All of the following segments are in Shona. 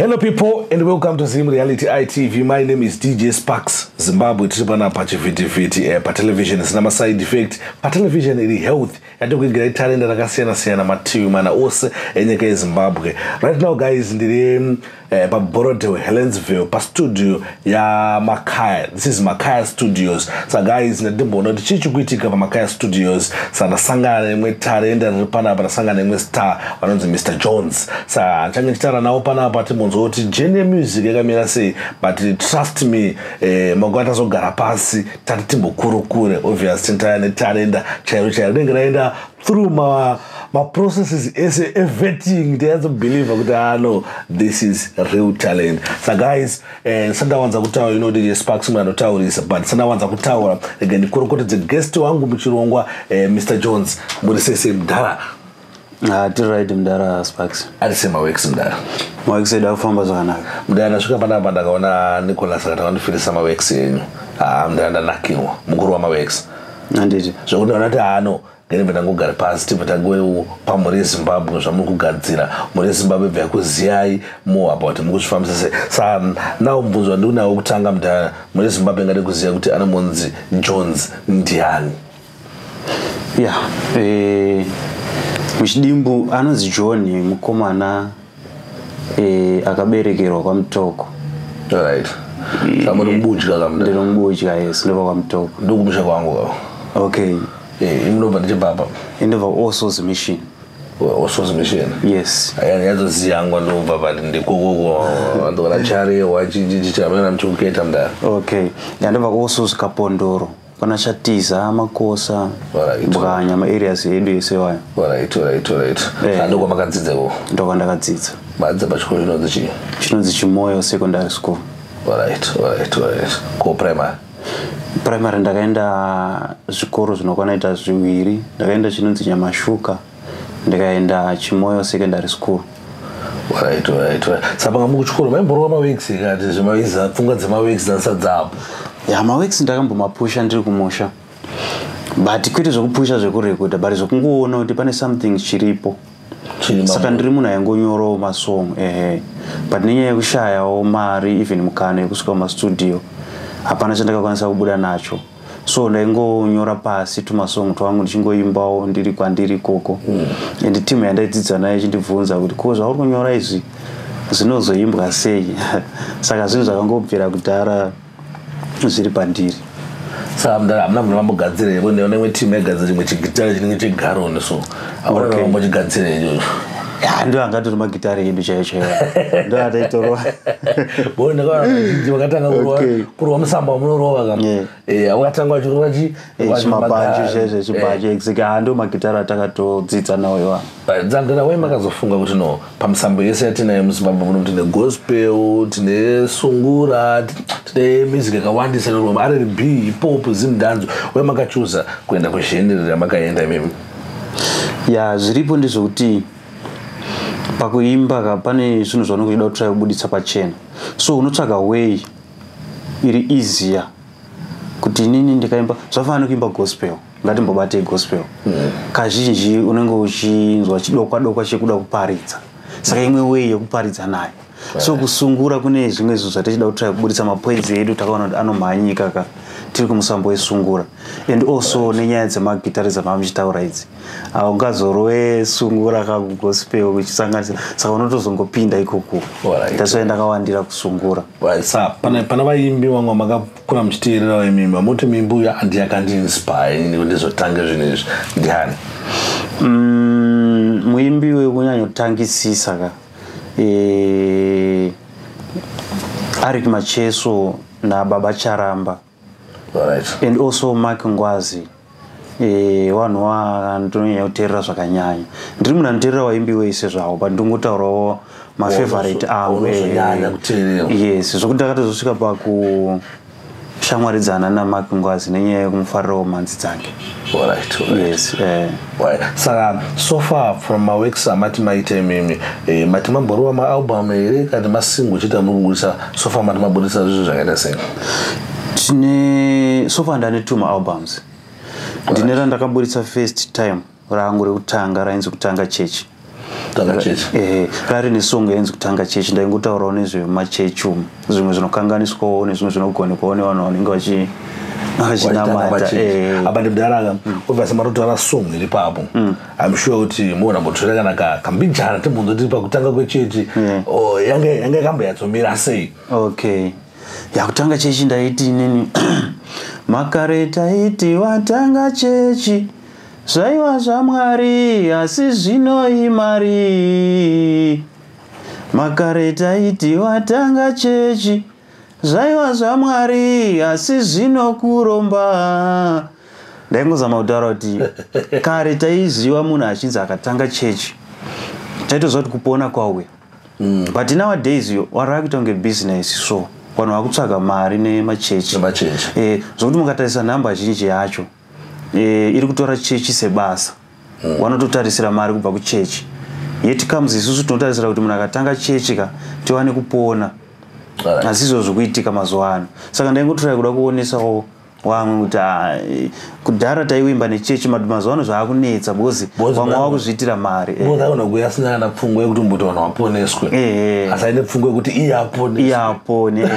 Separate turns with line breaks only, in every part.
Hello people and welcome to Zim Reality ITV. My name is DJ Sparks Zimbabwe. Tiri panapa chivhitivhiti patelevision isina maside effect, patelevision iri health yatikuigirai talenda rakasiyana siyana mativi mana ose enyika yeZimbabwe. Right now guys, ndiri paBorrowdale, Helensville, pastudio yaMakaya. This is Makaya Studios. Sa guys, ndimboona kuti chii chikuitika paMakaya Studios. Sa ndasangana nemwe tarenda riri panapa, ndasangana nemwe star vanonzi Mr Jones. Sa ndichange ndichitaura navo panapa, timbonzwa kuti genre music yakamira sei. But trust me, maguva tazogara pasi tati timbokurukure, obvious tintaya netarenda chairo chairo rinenge raenda through maprocesses ese evetting, ndiyatsobelieve kuti, ah no, this is real talent. Sa guys, sandawanza kutaura, DJ Sparks munhu anotaurisa, but sandawanza kutaura, rega ndikurukutidze guest wangu muchirongwa, Mr Jones. Muri sei mudhara?
Ah, tiri right mudhara Sparks.
Ari sei maworks, mudhara?
Maworks edu akufamba zvakanaka.
Mudhara, ndasvika panapa ndakaona Nicholas akati vandifirisa maworks enyu. Ah, mudhara, ndanakirwa mukuru wamaworks.
Handiti?
Zvokuti ndaona kuti hano ngenibva ndangogara pasi, tibva tangopa mhuri yeZimbabwe zvamuri kugadzira. Mhuri yeZimbabwe bva yakuziyai more about mukuzvifambisa sei. Sa now mubvunzo wandikunawo kutanga, mudhara, mhuri yeZimbabwe ingade kuziva kuti anomonzi Jones ndiani?
Ya, muchidimbu anonzi John, mukomana akaberekerwa kwaMutoko.
Alright, samuri mubudya kamudhara?
Ndiri mubudya, yes, ndobva kwaMutoko.
Ndokumusha kwangu kako.
Okay.
Imunobva ndichibapa?
Indobva Allsouls Mission.
Allsouls Mission?
Yes.
Yatoziya ndobva, but ndikokoko ndokana charewa chichamena muchikuketa, mudhara.
Okay, ya, ndobva kuAllsouls Kapondoro, pana Chatiza, Makosa, Bwanya, maareas edu ese wayo.
Alright. Ndokwamakadzidza ko?
Ndokwandakadzidza.
Madzidza pachikoro chinonzi chii?
Chinonzi Chimoyo Secondary School.
Alright. Ko primary?
Primary ndakaenda zvikoro zvinokwana ita zviviri. Ndakaenda chinonzi Nyamashuka, ndikaenda Chimoyo Secondary School.
Alright. Saka panga mukuchikoro maimborova maworks kati zvemaiza pfungwa dzemaworks dzanisa dzapo?
Ya, maworks ndakambomapusha ndiri kumusha, but kwete zvekupusha zvekurekodha, but zvekungoona kuti pane something chiripo.
Chiri.
Saka ndiri munhu aingonyorawo masong, ehe, but nenyaya yekushayawo mari, even mukana yekusvika mumastudio, hapana chandakakwanisa kubuda nacho. So ndaingonyora pasi tumasong twangu ndichingoimbawo ndiri kwandiri ikoko, and timu yandaidzidza nayo ichindibvunza kuti, "Ko zvauri kunyora izvi zvinozoimbwa sei?" Saka zvinhu zvakangobvira kudhara zviri pandiri.
Saka mudhara, hamuna munhu vambogadzira here? Ndinoona imwe timu yagadzira chimwe chigitari chinenge chegaroni, so hauna vambochigadzira ichocho?
Ya, ndo angatori magitari edu chaiyo chaiyo, ndo ataitorwa.
Bo ndakaona vazhinji vakatanga kurova musambo wamunorova ka, vakatanga vachirova chi
Chimabhanju chaizvo, chibhanju, exactly. Ha, ndo magitari atakatodzidza nawo iwa.
Dzandira wai makazofunga kuti no, pamusambo yese yatinayo muZimbabwe muno, tine gospel, tine sungura, tine music yakawandisa inorova, R&B, hip hop, zimdancehall, wai makachuza kuenda kugenre ramakaenda imimi?
Ya, zviripo ndezvekuti pakuimba ka, pane zvinhu zvaunenge uchida kutry kubuditsa pachena, so unotsvaga way iri easier kuti inini ndikaimba. Zvafanana nekuimba gospel, ngatimbobatei gospel. Kazhinji unenge uchinzwa chidokwa dokwa chekuda kuparidza, saka imwe way yekuparidza nayo. So kusungura kune zvimwe zvinhu zvatichida kutry kubuditsa, mapoints edu takaona kuti anomhanyika ka tiri kumusambo wesungura, and also nenyaya dzemagitari dzamava muchitaura idzi, haungazorove sungura kakugospel uchisanganisa, saka unotozongopinda ikoko. That's why ndakawandira kusungura.
Right, sa pana vaimbi vamwe makakura muchiteerera imimi, vamuti muimbi uyu handi akandiinspire inini kuti ndizotange zvinhu izvi, ndiani?
Muimbi wekunyanyotangisisa ka, Arik Macheso naBaba Charamba and also Mark Ngwazi. Vanhu vandinonyanya kuteerera zvakanyanya. Ndiri munhu anoteerera vaimbi wese zvavo, but ndingotaurawo mafavorite angu.
Unozonyanya kuteerera.
Yes, zvokuti ndakatozosvika pakushamwaridzana naMark Ngwazi nenyaya yekumufarirawo mhanzi dzake. Yes.
Right. Saka so far from maworks amati maita imimi, mati mamborova maalbum here kana masingle chete muri kubudisa? So far mati mabudisa zvinhu zvakaita sei?
Tine, so far ndane two maalbums. Ndine randakaburitsa first time rangu rekutanga rainzi Kutanga Chechi.
Tanga Chechi.
Rari nesong yainzi Kutanga Chechi. Ndaingotaurawo nezvemachechi umu, zvimwe zvinokanganiswawo nezvimwe zvinogonekwawo nevanhu vanenge vachinamata.
Apa ndimudharaka, obviously matotaura song iri papo. I'm sure kuti muona mbotora kana kambijana timbonzo tiri pakutanga kwechechi. Oh, yange yakamboyatsomira sei?
Okay, yakutanga chechi ndaiti inini, makare taiti watanga chechi zvaiva zvaMwari, asi zvino imari. Makare taiti watanga chechi zvaiva zvaMwari, asi zvino kuromba. Ndaingozama kutaura kuti kare taiziva munhu achinzi akatanga chechi, taitoziva kuti kupona kwauya. But nowadays yo vanhu vakuita kunge business, so vanhu vakutsvaga mari nemachechi.
Nemachechi.
Zvokuti mukatarisa nhamba zhinji yacho iri kutora chechi sebasa, vanototarisira mari kubva kuchechi. Yet comes isusu tinotarisira kuti munhu akatanga chechi ka tiwane kupona. Asi izvo zvikuitika mazuva ano. Saka ndaingotorai kuda kuonesawo vamwe kuti ah, kudhara taiwimba nechechi, mazuva ano zvaakunetsa because
Because
vamwe vakuzviitira mari.
Because agona kuuya asina kana pfungwa yekuti mbuti vanhu vaponeswe, asi aine pfungwa yekuti iye aponeswe.
Iye apone,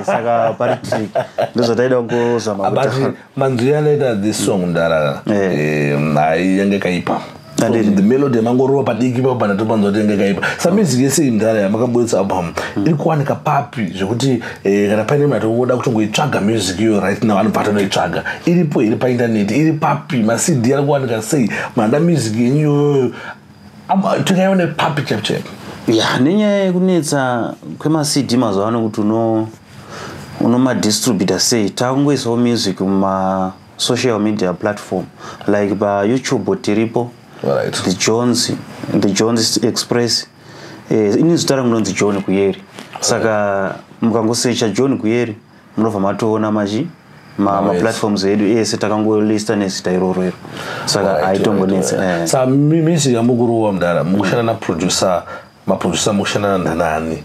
saka pari trick, ndozvataida kungozama
But
kutaura.
manzwi anoita this song, ndarara, hai, yange kaipa.
Handiti.
The melody yamangorova padiki ipapo pandatopanzwa kuti yange kaipa. Sa music yese iyi, mudhara, yamakabudisa album iri kuwanika papi, zvekuti kana paine munhu atoda kutongoitsvaga music iyo right now, anobva atonoitsvaga? Iripo here paindaneti? Iri papi? MaCD ari kuwanika sei? Munhu music yenyu iyoyo tingaione papi chep chep?
Ya, nenyaya yekunetsa kwemaCD mazuva ano kuti unomadistributa sei, takungoisawo music mumasocial media platform, like paYouTube tiripo. The Jones Express. Ini zita rangu ndonzi John Guyeri, saka mukangosecha John Guyeri munobva matoona machi maplatforms edu ese takangolista nezita iroro iro, saka haitombonetsa.
Sa music yamukurowa, mudhara, mukushanda naproducer, maproducer mukushanda nanani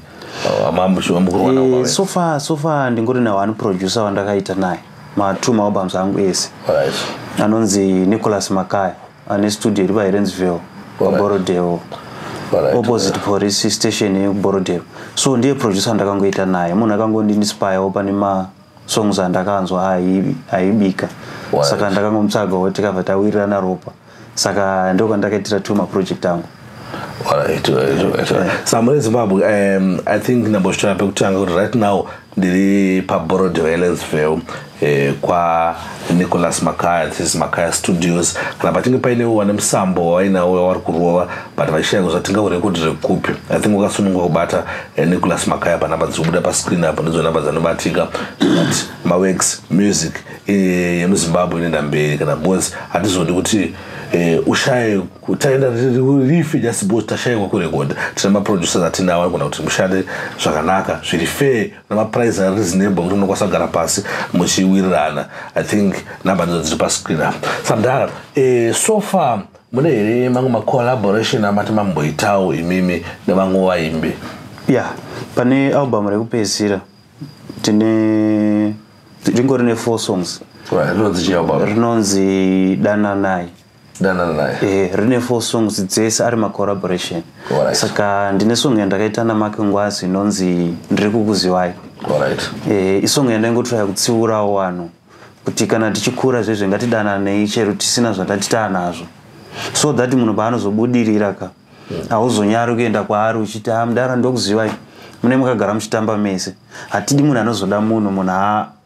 mukurowa navo?
So far ndingori na one producer wandakaita naye ma2 maalbums angu ese, anonzi Nicholas Makaya, ane studio iri paHerensville, paBorodale, opposite police station yekuBorodale. So ndiye producer ndakangoita naye, munhu akangondinspirewo pane masongs andakanzwa aibika. Saka ndakangomutsvagawo, tikabva tawirirana ropa, saka ndokwandakaitira two maproject angu.
Alright. Sa mune Zimbabwe, I think ndambozvitaura pekutanga kuti right now ndiri paBorodale, Helensville, kwaNicholas Makaya. This is Makaya Studios. Kana patinge painewo vane musambo wainawo wavari kurova but vachishaya kuziva tingaurekodhere kupi, I think wakasununguka kubata Nicholas Makaya panhamba dziri kubuda pascreen apo, ndidzo nhamba dzanobatika, but maworks music yemuZimbabwe inoenda mberi kana, because hatizodi kuti ushaye taenda rife just because tashayikwa kurekodha. Tine maproducers atinawo anogona kuti mushande zvakanaka, zviri fair, namaprice ari reasonable, kuti munokwanisa kugara pasi muchiwirirana. I think nhamba ndidzo dziri pascreen apa. Samdara, so far mune here mamwe macollaboration amati mamboitawo imimi nevamwe vaimbi?
Ya, pane album rekupedzisira tine ringori ne4 songs.
Right, rinonzi chii album?
Rinonzi Dananai.
Dananai.
Rine four songs, dzese ari macollaboration. Saka ndine song yandakaita naMark Ngwazi inonzi Ndiri Kukuzivai. Isong yandaingotraya kutsiurawo vanhu kuti kana tichikura zvezve ngatidananei chero tisina zvatati taanazvo, so that munhu paanozobudirira ka hauzonyari kuenda kwaari uchiti, "Ah, mudara, ndokuzivai, mune makagara muchitamba mese." Hatidi munhu anozoda munhu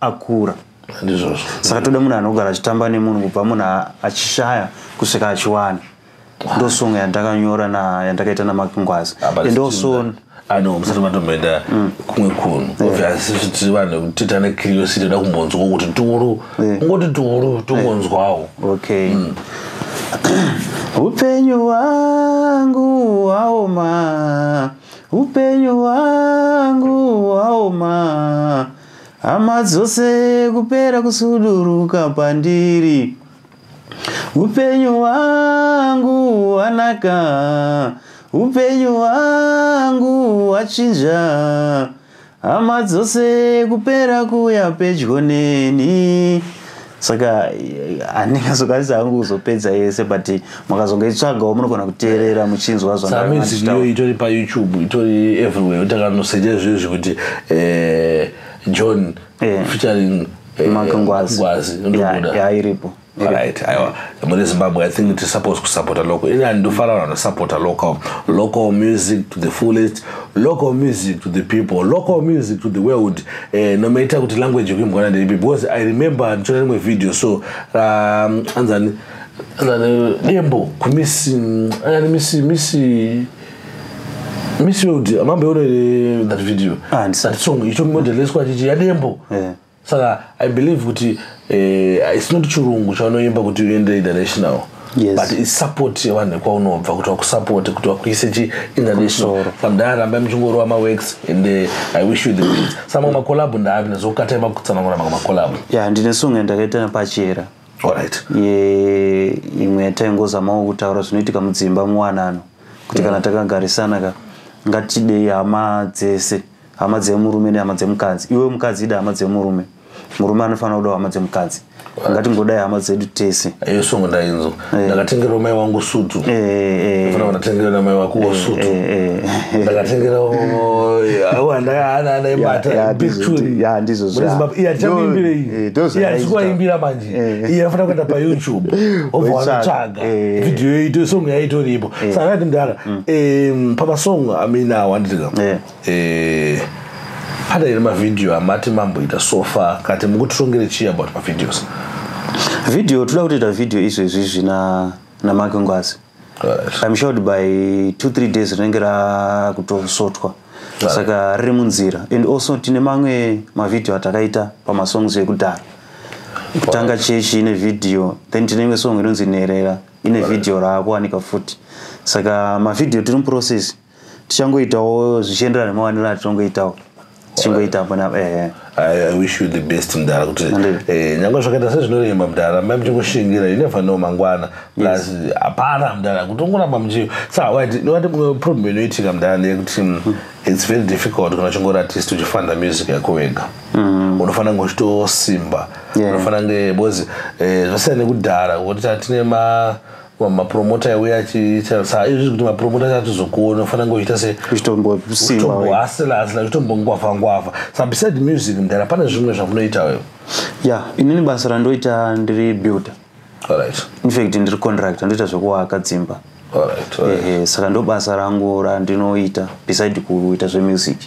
akura.
Ndizvozvo.
Saka toda munhu anogara achitamba nemunhu kubva munhu achishaya kusvika achiwana. Ndo song yandakanyora yandakaita naMark Ngwazi. And also
Ano musati matomboenda kumwe kunhu, obviously tiri vanhu tiita necuriosity, toda kumbonzwa kuti turu ungoti turu tongonzwawo.
Okay. Upenyu hwangu hwaoma, upenyu hwangu hwaoma, hama dzose kupera kusuduruka pandiri. Upenyu hwangu hwanaka, upenyu hwangu hwachinja, hama dzose kupera kuya pedyo neni. Saka handingazokwanisa hangu kuzopedza yese, but mukazongoitsvagawo munogona kuteerera muchinzwa.
Saka music iyo itori paYouTube, itori everywhere, utakanosecha izvozvi kuti John featuring
Mark Ngwazi.
Ngwazi, indobuda.
Ya, iripo.
Alright, aiwa, mune Zimbabwe, I think tiri supposed kusupporta local. Ini handofara vanhu vanosupporta local, local music to the fullest, local music to the people, local music to the world, no matter kuti language yekuimbwana ndeipi, because I remember ndichiona rimwe video so anzani anzani Dembo kuMiss, anzani Miss World. Amamboiona here that video?
Ah, handisati.
That song ichimodeleswa chichi yaDembo. Saka I believe kuti it's not chirungu chaunoimba kuti uende international, but isupport yevanhu ekwaunobva, kuti vakusupport, kuti vakuise chi international.
Kumusoro.
Saka mudara, muchingorova maworks, and I wish you the best. Saka mamwe macollabo ndaapi? Ndazokukata makutsanangura mamwe macollabo.
Ya, ndine song yandakaita naPachera. Ye imwe yataingozamawo kutaura zvinoitika mudzimba, muwanano, kuti kana takagarisana ka, ngatidei hama dzese, hama dzemurume nehama dzemukadzi. Iwe mukadzi ida hama dzemurume, murume anofanira kudawo hama dzemukadzi. Ngatingodai hama dzedu tese.
Iyo song ndainzwa. Ndakatengerawo mai wangu sutu. Fanira ndatengera namai wakuwo sutu. Ndakatengerawo anaibata.
Ya, ndizvo.
Iya, tichamuimbirei?
Ndo
Iya,
zvaaita.
tichikuaimbira manje. Iya, fanira kuenda paYouTube, obva
Woitsvaga.
wanotsvaga video yaito, song yaitoripo. Saka ngati mudara, pamasong aminawo anditika, pane here mavhidhiyo amati mamboita so far? Kati mukutirongere chii about mavideos?
Video, toda kutoita video izvezvizvi naMark Ngwazi. I'm sure kuti by 2-3 days rinenge rakutosotwa. Saka riri munzira. And also tine mamwe mavhidhiyo atakaita pamasongs ekudhara. Kutanga Chechi ine vhidhiyo, then tine imwe song inonzi Nherera, ine vhidhiyo raakuwanika futi. Saka mavhidhiyo tiri muprocess, tichangoitawo zvichienderana nemawaniro atinongoitawo, tichingoita apo napo, ehe.
I wish you the best, mudhara, kuti
Handei.
Nyange zvakaita sezvinorema, mudhara, rambai muchingoshingira. You never know mangwana. Plus hapana, mudhara, kuti ungoramba muchi saka wait, ndinoti problem inoitika, mudhara, ndeyekuti it's very difficult kana uchingori artist uchifanda music yako wega. Unofanira kunge uchitosimba. Unofanira kunge, because zvasiyana nekudhara kuti tine mapromota aiuya achiita. Saa izvi kuti mapromota achatozokuona, unofanira kunge uchiita se
Uchitombosimba.
Uchitombohasila hasila, uchitombongwavha ngwavha. Sa beside music, mudhara, pane zvimwe zvamunoita wewe?
Ya, inini basa randoita, ndiri builder. In fact ndiri contractor, ndoita zvekuvaka dzimba. Ehe, saka ndo basa rangu randinoita beside kuita zvemusic.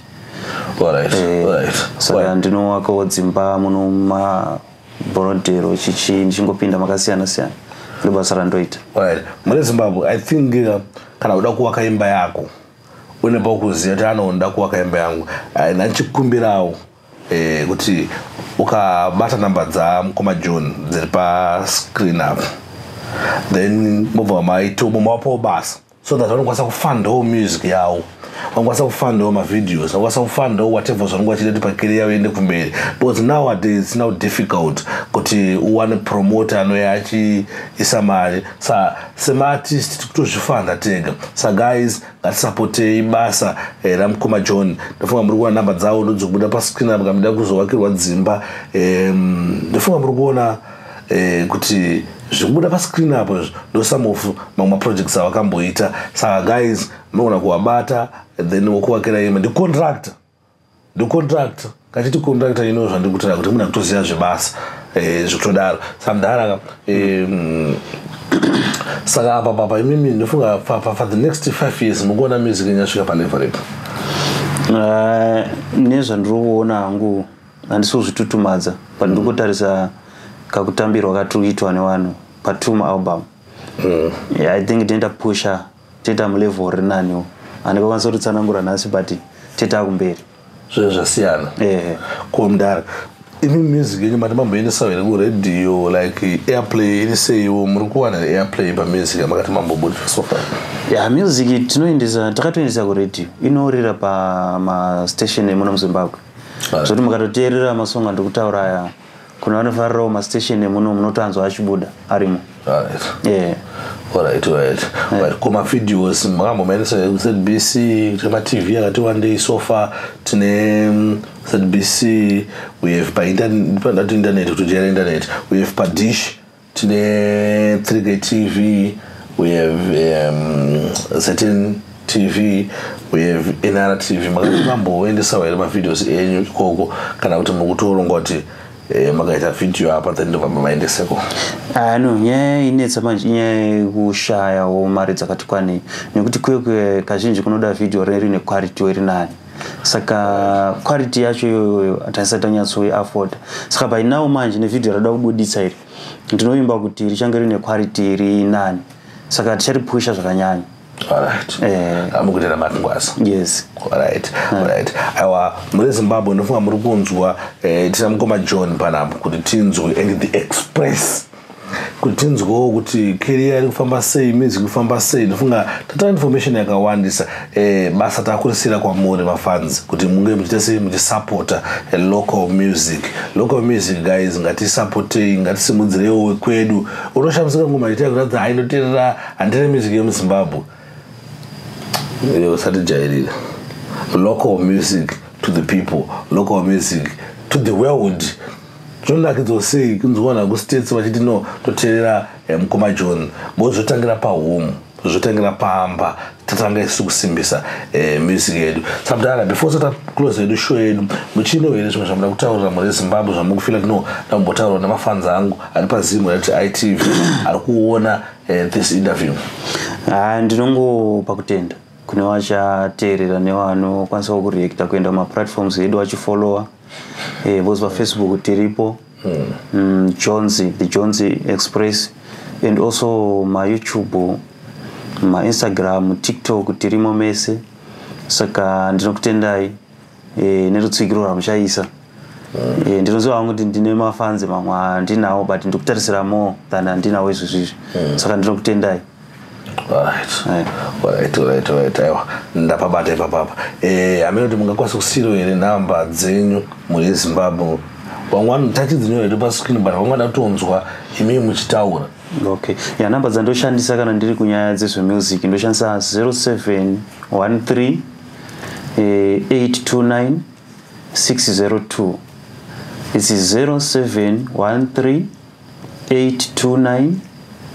Saka ndinovakawo dzimba muno mumabhorodhero, chichi, ndichingopinda makasiyana siyana. Ndo basa randoita.
Alright, mune Zimbabwe, I think kana uda kuvaka imba yako, une pakuziva kuti anoda kuvaka imba yangu. Ndandichikumbirawo kuti ukabata namba dzamukoma John dziri pascreen apo, then mobva maito mumapawo basa, so that vanokwanisa kufundawo music yavo, vanokwanisa kufundawo mavideos, vanokwanisa kufundawo whatever zvanonge vachida kuti pacareer yavo iende kumberi, because nowadays it's now difficult kuti uwane promoter anouya achiisa mari. Sa semaartist tikutozvifanda tega. Sa guys, ngatisapotei basa ramukoma John. Ndofunga muri kuona namba dzavo ndodzikubuda pascreen apo. Kamida kuzovakirwa dzimba, ndofunga muri kuona kuti zvikubuda pascreen apo izvo ndo some of mamwe maprojects avakamboita. Saka guys, munogona kuvabata, then wokuvakira imwe. Ndicontractor, ndicontractor. Kachiti contractor ino zvandiri kutaura kuti munhu akutoziva zvebasa, zvekutodaro. Saka mudhara, saka apa papa imimi ndofunga for the next 5 years mukuona music inyasvika palevel ipo?
Nezvandiri kuona hangu, handisi kuzvitutumadza, but ndiri kutarisa kakutambirwa katiri kuitwa nevanhu patuma album. Yeah, I think tinoita pusha, toita mulevel rinaniwo. Handikakwanisa kutitsanangura nhasi, but toita kumberi.
Zvinhu zvasiyana.
Ehe.
Ko mudhara, imi music yenyu mati mamboendesawo here kuradio, like airplay iri seiwo? Muri kuwana here airplay pamusic yamakati mambobudisa so far?
Ya, music tinoendesa, takatoendesa kuradio, inorira pamastation emuno muZimbabwe. Zvoti mukatoteerera masong andiri kutaura aya, kuna vanofarirawo mastation emuno, munotoanzwa achibuda arimo. Yeah.
Alright. Ko mavideos makambomaendesa kuZBC, kumatv akati wandei so far? Tine ZBC, we have painternet, internet, kutojaira internet. We have padish, tine 3K TV, we have ZN TV, we have NR TV. Makati mamboendesawo here mavideos enyu ikoko, kana kuti mukutoronga kuti makaita video apa, then ndobva maendeseko?
Ah, no, nyaya inetsa manje inyaya yekushayawo mari dzakati kwanei, nekuti kwekwe kazhinji kunoda vhidhiyo rine quality iri nani. Saka quality yacho iyoyo hatisati tanyatsoiafforda. Saka by now manje, nevhidhiyo rada kubuditsa iri, ndinovimba kuti richange rine quality iri nani, saka ticharipusha zvakanyanya.
Alright. Amukutenda Makingwazi.
Yes.
Alright, aiwa, muri Zimbabwe, ndofunga muri kunzwa. Tina mukoma John panapo kuti tinzwe and the Express, kuti tinzwewo kuti career iri kufamba sei, music kufamba sei. Ndofunga tata information yakawandisa. Basa takurisira kwamuri mafans kuti munge muchiita sei, muchisapota local music. Local music, guys, ngatisapotei, ngatisimudzireiwo wekwedu. Unoshamisika ngoma itai kuratidza hainoteerera, handine music yemuZimbabwe. Usatijairira. Local music to the people, local music to the world. Zvinonakidzwa sei kunzwana kuStates vachiti, "No, toteerera mukoma John." Bo zvotangira pahome, zvotangira pamba, tatanga isu kusimbisa music yedu. Samudara, before sata close yedu show yedu, muchino here zvimwe zvamuda kutaurira muri Zimbabwe, zvamukufila kuti, "No, ndambotaurira nemafans angu ari paZimu yati ITV ari kuona this interview"?
Ha, ndinongopa kutenda kune vachateerera nevanokwanisa kureacta, kuenda kumaplatforms edu vachifollowa. Because paFacebook tiripo, Jones, the Jones Express, and also maYouTube, maInstagram, TikTok, tirimo mese. Saka ndinokutendai nerutsigiro rwamuchaisa. Ndinoziva hangu kuti ndine mafans mamwe handinawo, but ndikutarisira more than handinawo izvozvizvi. Saka ndinokutendai.
Alright, aiwa, ndapabata ipapapa. Hamene kuti mungakwanisa kusiyirawo here nhamba dzenyu muri Zimbabwe? Vamwe tachidzinyora hedu pascreen, but vamwe vada kutonzwa imi muchitaura.
Okay, ya, namba dzandoshandisa kana ndiri kunyaya dzezvemusic, ndoshandisa 0713 829 602. Its 0713 829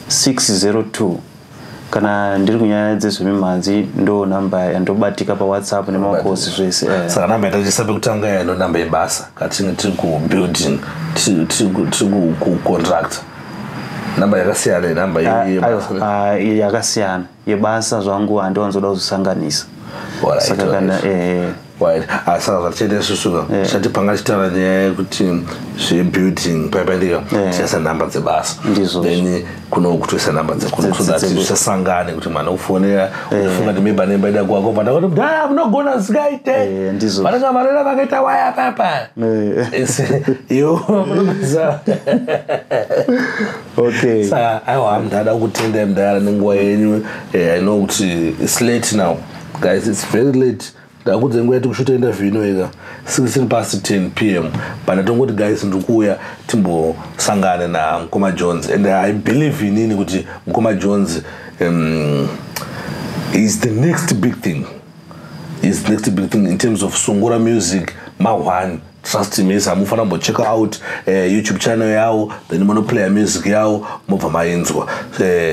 602. Kana ndiri kunyaya dzezvemimhanzi, ndo namba yandobatika paWhatsApp nemakosi zvese.
Saka namba yatachisa pekutanga ya ndo namba yebasa katinge tiri kubuilding, tiri kucontract. Namba yakasiyana nenamba yebasa?
Ah, yakasiyana. Yebasa zvangu handiwanzoda kuzosanganisa. Saka kana
Right. Saka zvatichaita isusu, tichati panga chitaura nyaya yekuti zvebuilding paipandika, tichaisa namba dzebasa.
Ndizvo.
Then kuno kutoisa namba dzekuno so that zvisasangane, kuti mwana kufonera ufunga kuti maybe anemba ida kwako, but akuti, "Ah, munogona zikaite."
Ndizvo.
Vanenge varera vakaita waya papa. Iwo unopedza. Saka aiwa, ndada kutenda mudara nenguva yenyu. I know kuti it's late now, guys, it's very late. Ndakudze nguva yati kushuta interview inoika 16 past 10 p.m., but ndatongoti, guys, ndiri kuuya timbosangane namukoma Jones, and I believe inini kuti mukoma Jones is the next big thing, is the next big thing in terms of sungura music ma1. Trust me, hamufana kumbocheck out YouTube channel yavo, then munoplaya music yavo, mobva mainzwa,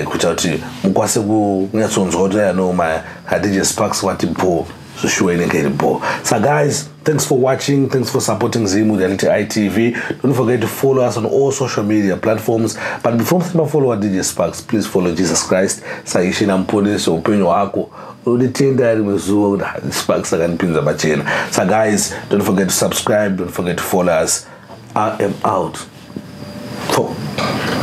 kuita kuti mukwanise kunyatsonzwa kuti ano maDJ Sparks vati bo sure, inenge iri bo. So guys, thanks for watching, thanks for supporting Zimu Reality ITV. Don't forget to follow us on all social media platforms. But before follow DJ Sparks, please follow Jesus Christ saishe namuponesi upenyu hwako. Unotenda rimwe zuva kuti, "Ah, Sparks akandipinza pachena." So guys, don't forget to subscribe, don't forget to follow us. I am out. Four.